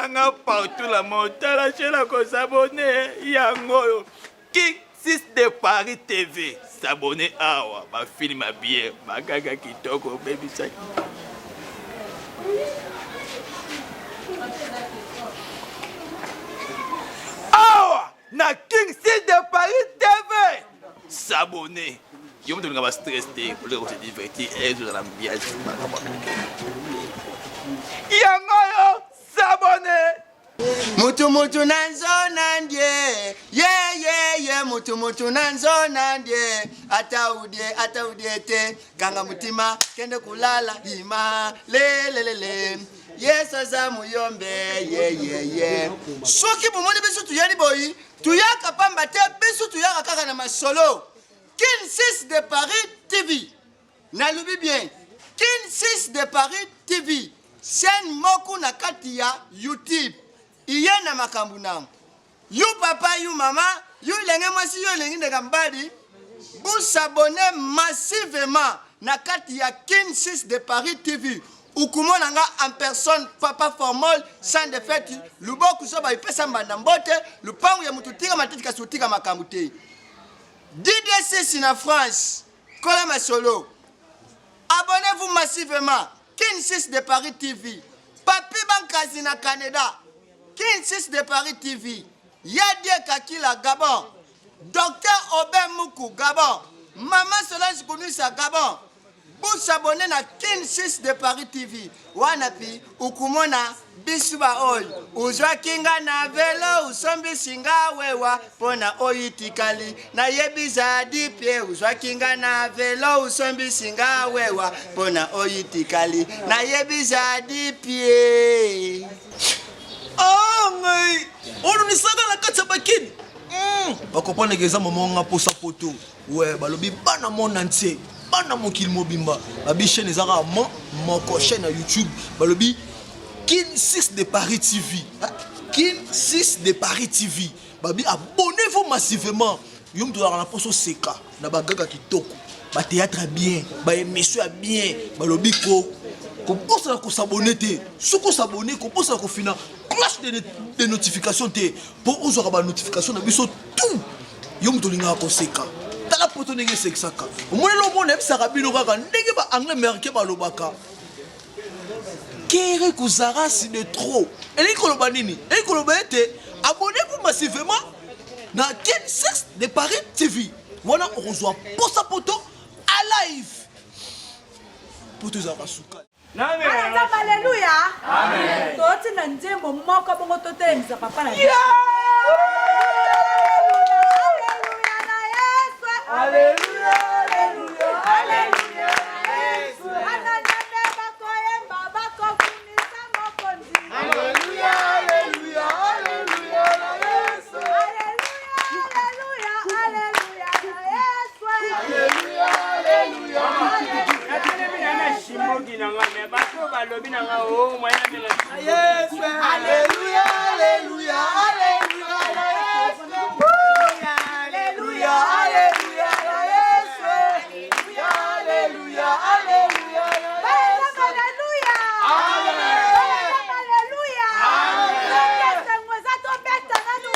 Bolanda nga partout la monde. Tala chaîne ya ko s'abonner yango oyo. King 6 de Paris TV. S'abonner awa ba film ya bien, ba gaga kitoko obebisaki. Awa na King 6 de Paris TV. S'abonner. Yo moto olinga ba stress te, olinga ko se divertir, ezozala ambiance makambo. Yango yo s'abonner. Mutu mutu na nzona ndie ye ye ye mutu mutu na nzona ndie ata udie ata udie te kanga mutima kende kulala hima le le le le Yesu aza muyombe ye ye ye soki bomoni biso tuyali boyi tuyaka pamba te biso tuyaka kaka na masolo Kin 6 de Paris TV nalobi bien Kin 6 de Paris TV chaîne moko na kati ya YouTube iye na makambo na you papa you mama you elenge mwasi yo elengi ndeka mbali vous s'abonner massivement na kati ya Kin 6 de Paris TV ukumona nga en personne papa formol sans defete luboku zoba ipesa mbanda mbote lupangu ya mutu tika matiti kasi otika makambo te Didier Sisi na France kola masolo abonnez-vous massivement Kin 6 de Paris TV Papi Bankazi na Canada Kin 6 de Paris TV Yadie Kakila Gabon Docteur Aubin Muku Gabon Maman Solange Kunusa Gabon Vous s'abonner na Kin 6 de Paris TV wana pi ukumona bisu ba oyo uzwaki nga na velo usombisi nga wewa mpo na oyo itikali nayebi zadi pie uzwaki nga na velo usombisi nga wewa mpo na oyo itikali nayebi zadi pie Ah, ngai onunisaka na kati ya bakini mm. bakompreneke eza mama nga mposa poto we balobi bana monde entier bana mokili mobimba babi chaîne eza kaka mo moko chaîne ya youtube balobi kin 6 de paris tv kin 6 de paris tv babi abonnez-vous massivement yo moto ozalaka na mposa oseka na bagaga kitoko batheatre ya bien baémission ya bien balobi ko kobosana kosabone te soki osabone kobosana kofina cloche de, de notification te mpo ozwaka banotification na biso tout yo moto olingaka koseka tala poto ndenge esekisaka omoneli omona yebisaka bino kaka ndenge ba anglais américain balobaka kere kozarasi de trop elingi koloba nini elingi koloba ete abonnez-vous massivement na ken 6 de paris tv wana okozwa posa poto alive poto ezalaka suka Bana Nzambe, aleluya! Totina nzembo moko bongo totelemisa papa na biso. Aleluya na Yesu. Aleluya, aleluya, aleluya na Yesu. Bana Nzambe bakoyemba, bakokumisa Mokonzi. Aleluya, aleluya, aleluya na Yesu. natelemi na na shimogi na nga me bato balobi na nga o oh, moyen namela Alléluia, alléluia, alléluia, alléluia, alléluia, alléluia, alléluia, Aleluya! Aleluya! Esengo eza tobeta nanu.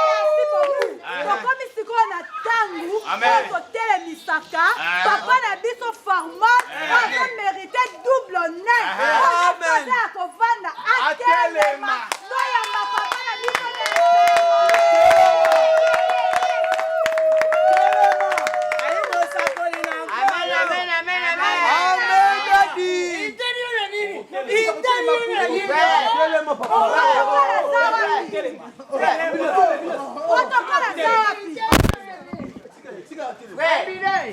Merci beaucoup. Tokomi sikoyo na ntango oyo totelemisaka papa na biso Farman oyo azo merite double honneur. Oyo aza ya kovanda atelema. Toyamba papa na biso na esengo. Protocole aza wapi?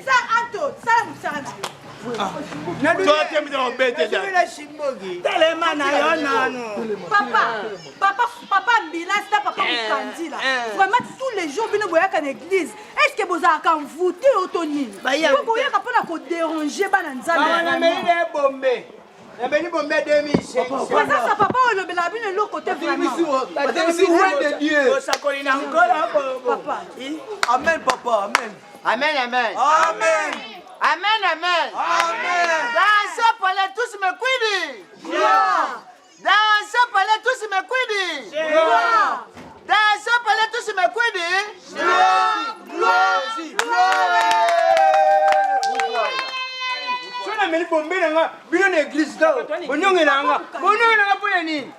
Sa Anto, sala mosala na yo. Telema na yo nanu. Papa, papa, papa ambulance na papa mokandila. Vraiment tous les jours bino boyaka na église. Est-ce que bozalaka envoûté oto nini? Po boyaka mpona ko déranger bana Nzambe. Nameli na bombe. Nameli bombe 2005. Présence ya papa oyo olobelaka bino eloko te vraiment. Osakoli na nkolo. Papa. Amen papa, amen. Amen, amen. Amen. Amen, amen. Amen. libombe na nga bino na eglise ka bonyongela nga bonyongela nga mpo na nini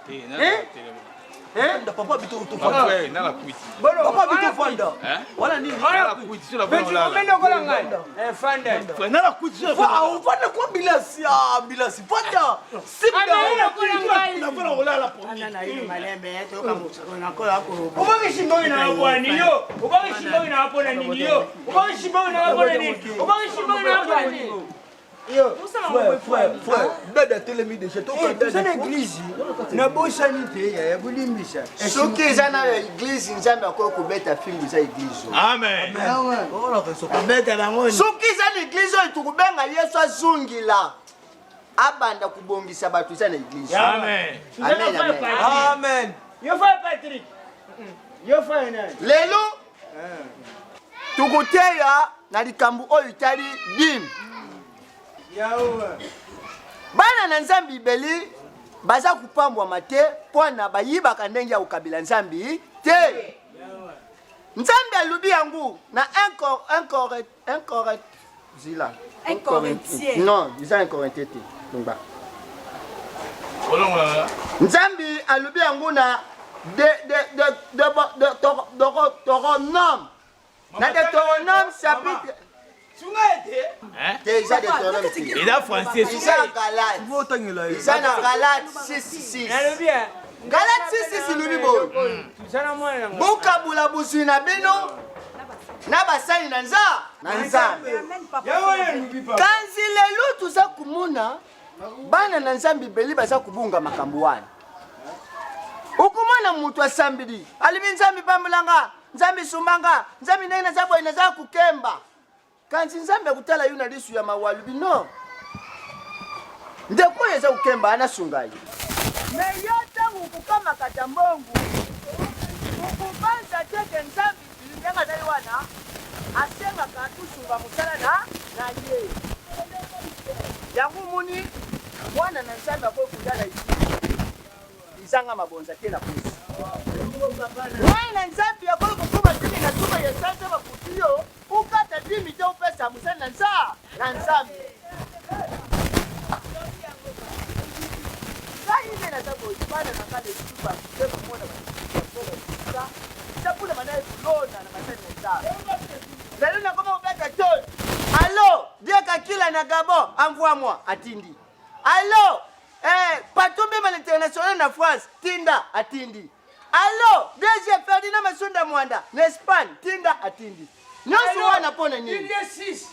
Fanda papa bito to fanda. Frère, nala kwiti. Papa bito fanda. Wala nini? Nala kwiti sur la Petit combien lokola ngai? Eh fanda. Frère, nala kwiti sur la Fa fanda kwa bilasi ah bilasi fanda. Simba. Na fana olala pour nini? Obaki shimboki na bwani yo. Obaki shimboki na pona nini yo. Obaki shimboki na pona nini? Obaki shimboki na pona nini? Yo, frère, frère, frère, dada telemi déjà toza na église nabosani te yaya bolimbisa soki eza na église nzambe akoki kobeta fimbu eza église amen kobeta bango soki eza na église oyo tokobenga yesu azongila abanda kobongisa bato eza na église amen amen amen amen yo frère Patrick yo frère nani lelo tokoteya na likambo oyo etali dime. Bana na Nzambe ibeli baza kopambwama te mpo na bayibaka ndenge ya kokabela Nzambe te. Nzambe alobi yango na 1 Corinthiens zila 1 Corinthiens non eza 1 Corinthiens te longba Nzambe alobi yango na Deutéronome na Deutéronome chapitre te eza Deutéronome te eza français eza Galate eza na Galate 6 6 Galate 6 6 elobi boye bokabula bozwi na bino na basali na nza na Nzambe kanzi lelo toza komona Bana na Nzambe ebele baza kobunga makambo wana. Okomona moto asambeli, alobi Nzambe pambola nga, Nzambe sumba nga, Nzambe ndenge naza boye naza kokemba. Kasi Nzambe akotala yo na lisu ya mawa, alobi non, ndeko oyo eza kokemba anasunga ye. Me yo ntango okokamakata mbongo, okobanza te ke Nzambe Ndenge azali wana, asengaka tosunga mosala na na ye. Yango omoni mwana na Nzambe akoki koya na eglise ezanga mabonza te na posi. Mwana na Nzambe akoki kokoma tini na tuba ya sanza bakuti yo okata dimi te opesa mosali na nza na Nzambe. Ngai nde naza boye bana na ngai na etuba te komona ba Chakula banaye kulona na basali na Nzambe. Lelo nakoma kobeta toli. Allo, Dieu Kakila na Gabon, envoie-moi, atindi. Allo, eh, Patou Mbemba l'international na France, tinda, atindi. Allo, DG Ferdinand Masunda Mwanda na Espagne, tinda, atindi. Nyonso wana mpo na nini? Didier 6,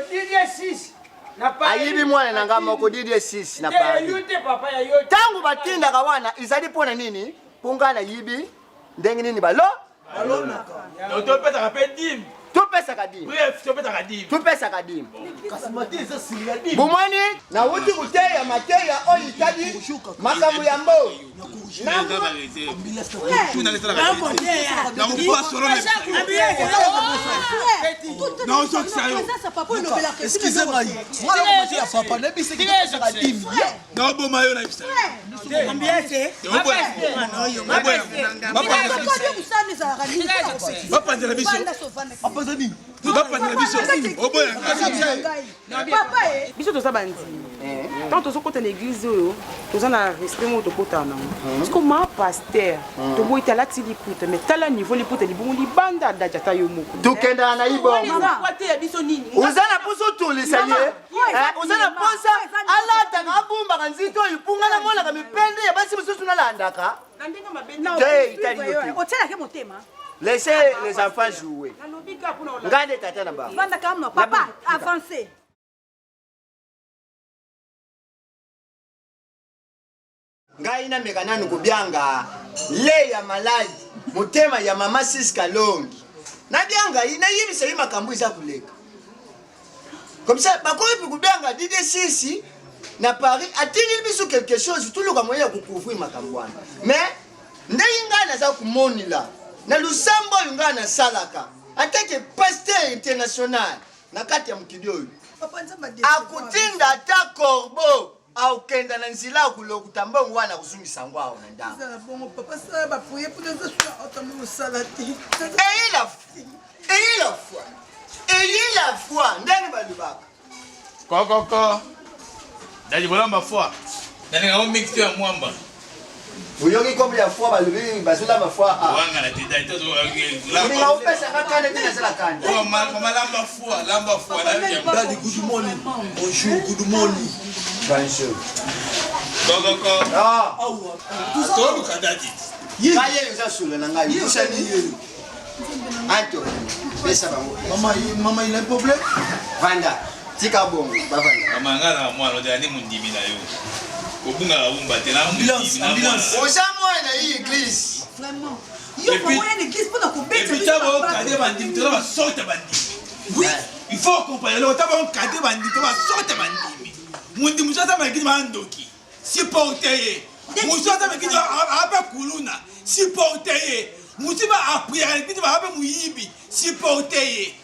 Didier 6 na Paris. Ayibi mwana na nga moko Didier 6 na Te ya Paris. yo te papa ya yo te. Ntango batindaka wana ezali mpo na nini? Mpo ngai nayibi ndenge nini balo balonaka. Donc topesaka mpe dime. Topesaka dime. Bref, topesaka dime. Topesaka dime. Kasi mateya eza singa dime. Bomoni nawuti koteya mateya oyo etali makambo ya mbongo. Excusez ngai mwana komati ya papa nayebisaki topesaka dime. Naoboma yo nayebisa yo. Bapanzela biso. Apanza nini? Bapanzela biso. Oboya ngai. Biso toza bandimi ntango tozokota na eglise oyo toza na respect moko tokotaka nango parce que ma pasteur toboyi te alati liputa mais tala niveau liputa libongo libanda adaja ata yo moko Tokendaka na ibongo. te ya biso nini Oza na mposa otulisa ye? Eh, oza na mposa alataka abumbaka nzito oyo mpo ngai namonaka mipende ya basi mosusu nalandaka te etali yo te. Otielaki motema. Laissez les enfants jouer. Ngai nde tata na bango. Vanda kama papa, avancez. Ngai nameka nanu kobianga le ya maladi motema ya mama Siska Longi. Nabianga ye nayebisa ye makambo eza koleka. Comme ça bakoki mpe kobianga Didier Sisi na Paris atindeli biso quelque chose toluka moyen ya kocouvrir makambo wana. Mais ndenge ngai naza komonila na losambo oyo ngai nasalaka en tant que pasteur international na kati ya mokili oyo akotinda ata corbeau Akokenda na nzela akolokuta mbongo wana akozongisa yango awa na ndako. Ezala bongo papa sala ba prier mpo naza suna ata mosala te. Ayez la foi. Ayez la foi. Ayez la foi ndenge balobaka. Kokoko. Dadi bolamba foi. Nalinga ngo mix ya mwamba. Oyoki kombo ya foi balobi bazolamba foi a. Wanga na te dadi tozo Olinga opesa nga kanda te nazala kanda. Mama lamba foi, lamba foi. Daddy, good morning. Bonjour, good morning. Bonjour. Kokoko. Ah. Toluka dadi. Ngai oza solo na ngai. Pusani. Anto, pesa bango. Mama, mama, il a un problème? Vanda. Tika bongo, bavanda. Mama nga na mwana ozali nde mondimi na yo. Kobungaka bumba te na Ambulance, ambulance. Oza mwana ye église. Vraiment. Yo vraiment oya na église mpona kobeta Et puis ntango okade bandimi toza basorte ya bandimi. Oui, il faut accompagner eloko ntango okade bandimi toza basorte ya bandimi. Mondimi mosusu aza malekini bandoki. Supporte ye. Mosusu aza malekini ape kuluna. Supporte ye. Mosusu ba apriaka lekini ba ape moyibi. Supporte ye.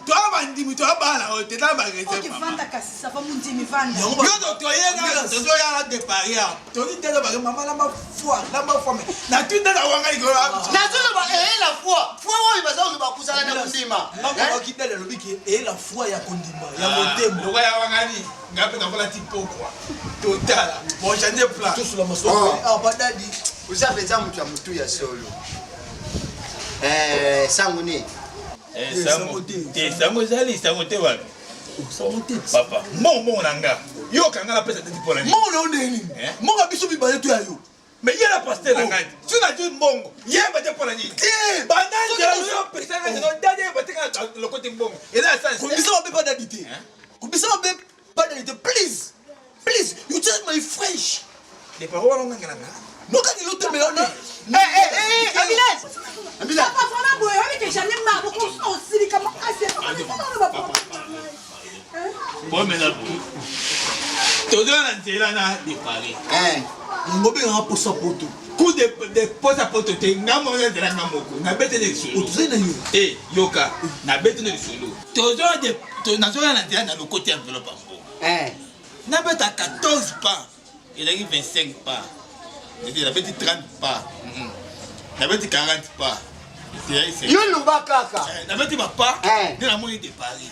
Toa bandimi toa bana oyo te na ba réserve mama. Vanda kasi ça va mundimi vanda. Yo to toyena tozoya na départ ya. Toni te ba mama lamba foi lamba foi mais na tunda na wanga likolo. Nazoloba eye la foi. Foi oyo baza koloba kozala na kondima. Ngakobaki dali alobi ke eye la foi ya kondima ya motema. Lokola ya wangani nga mpe nakola ti pokwa. Totala. Bon change plan. Tosula masolo. Ah ba dadi. Oza mpenza moto ya motu ya solo. Eh, sango nini? Eh, sango te sango ezali sango te wapi papa mbongo mbongo na nga yo okanga napesa te mpona nini mbongo na yo ndenge nini mbongo ya biso mibale to ya yo mais ye na pasteur na ngai soki nazwi mbongo yeba te mpona nini banda nzela yo pesa ngai nzela dadi yeba te kaka lokoti mbongo eza ya sans kobisa mabe pa dadi te kobisa mabe pa dadi te please please you just my fresh de parole wana ongangela nga nokani lotemela na Ambulance! Ambulance! Papa vraiment boye oyebi ke j'en ai marre osilika makasi bomela boye toza na nzela na de paris yango obengaka posa poto coup de posa poto te nga moko na nzela nga moko nabeteli lisolo tozali na yo te yoka nabeteli lisolo tozoya na nzela na lokoti enveloppe ya mbongo nabeta 14 pas ezalaki 25 pas nabeti 30 pas nabeti 40 pas yo loba kaka nabeti bapa nde namoni de paris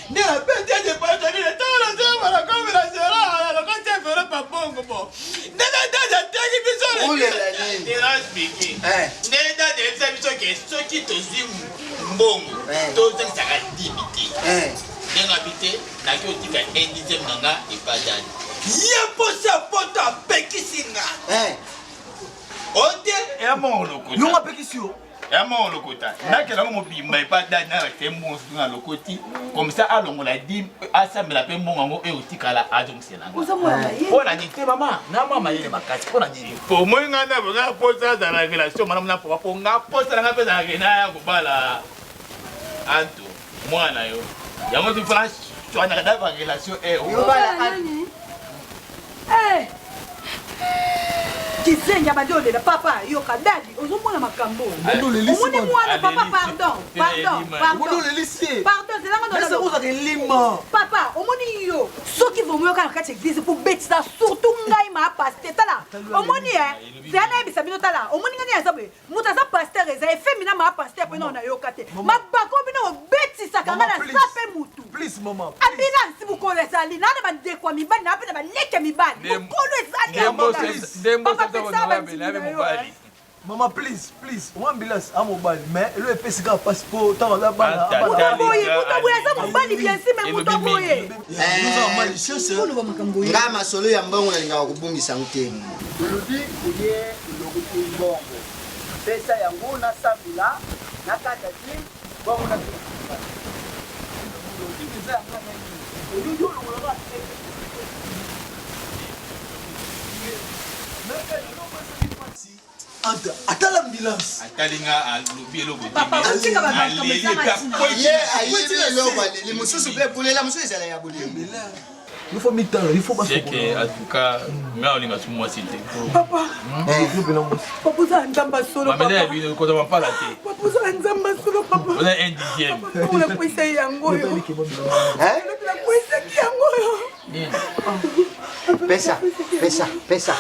nde nabeti de paris tala nzela nakomi na nzela nalokoti enveloppe ya bongo bo nde dada ateki biso explike nde dada eyebisa biso ke soki tozwi mbongo tozangisaka dimi te ndenge abi te naki otika un dixième na nga epa dadi ye mposa poto apekisi nga ote eya mbongo lokota yongo apekisi yo eya mbongo lokota nakela yango mobimba epa dadi nalakisa ye mbongo soki na lokoti comme ça alongola dime asambela mpe mbongo yango oyo otikala azongisela nga mpo na nini te mama na mwa mayele makasi mpo na nini po moi nga na nga mposa azala relation malamu na papa po nga mposa na nga mpe ezalaka na ya kobala anto mwana yo yango ti fana cwanaka na ba relation e kizengi abandi olela papa yoka dadi ozomona makambo omoni mwana papa pardon pardon pardon zelanga papa omoni yo soki vomo yoka na kati ya eglise po betisa surtout ngai ma paste tala omoni e zela nayebisa bino tala omoni ngai aza boye moto aza pasteur eza efemi na maa pasteur mpe nao nayoka te mabako bino bobetisaka nga na sape mutu abina nsi mokolo ezali naa na bandeko ya mibali naa mpe na baleki ya mibali mokolo ezali Mama please please omwa ambulance a mobali mais elo epesi kaka mpasi mpo ntango aza bana moto boye moto boye aza mobali bien si mais moto boye nga masolo ya mbongo nalingaka kobungisa yango te olobi oye olokoti mbongo pesa yango nasambela nakata ti bongo na atala ambulance atali nga alobi eloko ye ayebi eloko aleli mosusu mpe kolela mosusu ezala ya bolingo il faut mitala il faut baseke en tout cas nga olinga su mwasi te papa papa oza nzambe solo papa bino kozwa mampala te papa oza nzambe solo papa oza un dixième papa nakwisa yango oyo nakwesaki yango oyo pesa pesa pesa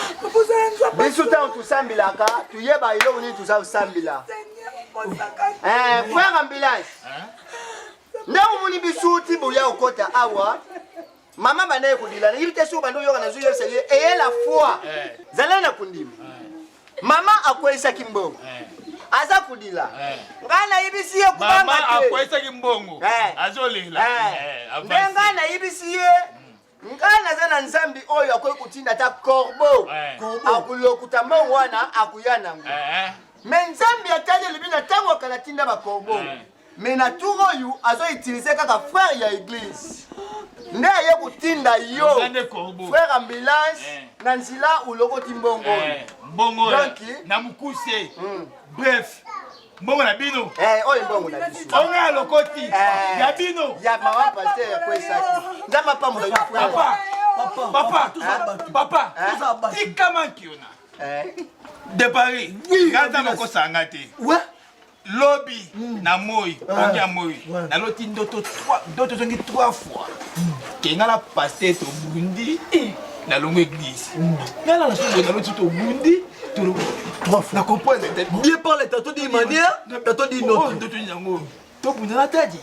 biso ntango tosambelaka toyeba eloko nini toza kosambela frère ambulance ndenge omoni biso ti boya kokota awa. Mama banda ye kodila nayebi te soki banda oyoka nazwi yebisa ye eye la foi eh. zala na kondima eh. Mama akweyisaki mbongo eh. aza kudila ngai nayebisi ye kubanga te akweyisaki mbongo azolela nde ngai nayebisi ye ngai naza na nzambe oyo akoki kotinda ata corbeau akulokuta mbongo wana akuya nango me nzambe atali elobi na ntango akala tinda bacorbeau Mais na tour oyo azo utiliser kaka frère ya église nde aye kotinda yo frère ambulance eh. na nzela olokoti mbongo oyo eh, mbongo donc na mokuse hmm. bref mbongo na bino eh, oyo mbongo na biso onga ya lokoti ya bino ya mama pasteur ya kwesaki nzambe apambola yo frère papa papa papa tika mankiona de paris nga nzambe akosanga te lobi mm. na moi ah. ongi ya moi naloti ndoto ndoto ezongi trois fois mm. ke nga na paster tobundi eh, nalongo église mm. nga na nasoboye naloti tobundi na comprendre bien parle tato d'une manière tato d'une autre oh, ndoto yango tobunda na tadi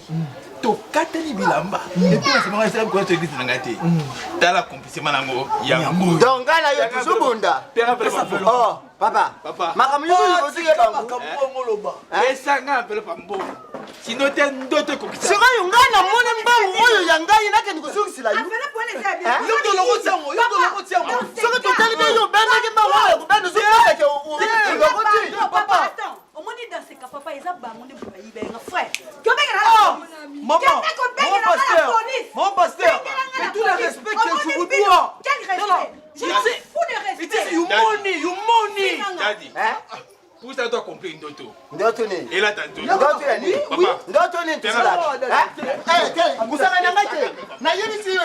tokatani bilamba epuis nasemanga esala bikola to église na ngai te tala accomplissement nango yango donc ngai na yo tozobunda oh. Papa, papa, makambo nyonso oyo ozoki ye bango. Makambo yango oloba. Pesa nga enveloppe ya mbongo. Sinon te ndoto ekokisa. Sikoyo ngai namoni mbongo oyo ya ngai nakende kozongisela yo. Yo nde olokoti yango, yo nde olokoti yango. Soki totali mpe yo obendaki mbongo oyo kobenda ozokosake olokoti. Papa, omoni dans ce cas papa eza bango nde bayiba yanga frère oh, maman, mon pasteur, mon pasteur, mais tout le respect que je vous dois. Quel respect? Je fous de respect. It is you money, you money. Daddy. Hein? Pour ça, toi compris ndoto. Ndoto nini? Elata ndoto. Ndoto ya nini? Papa. Ndoto nini tozalaka? Eh, te, kusaka na ngai te. Nayebisi yo.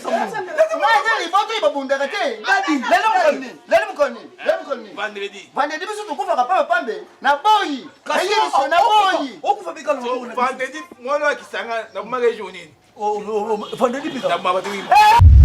Ngai eza liboto oyo babundaka te. Daddy, lelo mokolo nini? Lelo mokolo nini? Lelo mokolo nini? Vendredi. Vendredi biso tokufaka pamba pambe. Na boyi. Nayebisi yo na boyi. Okufa bika loboko. Vendredi mwana wa kisanga na kumaka jour nini? Vendredi bika. Na bato mingi.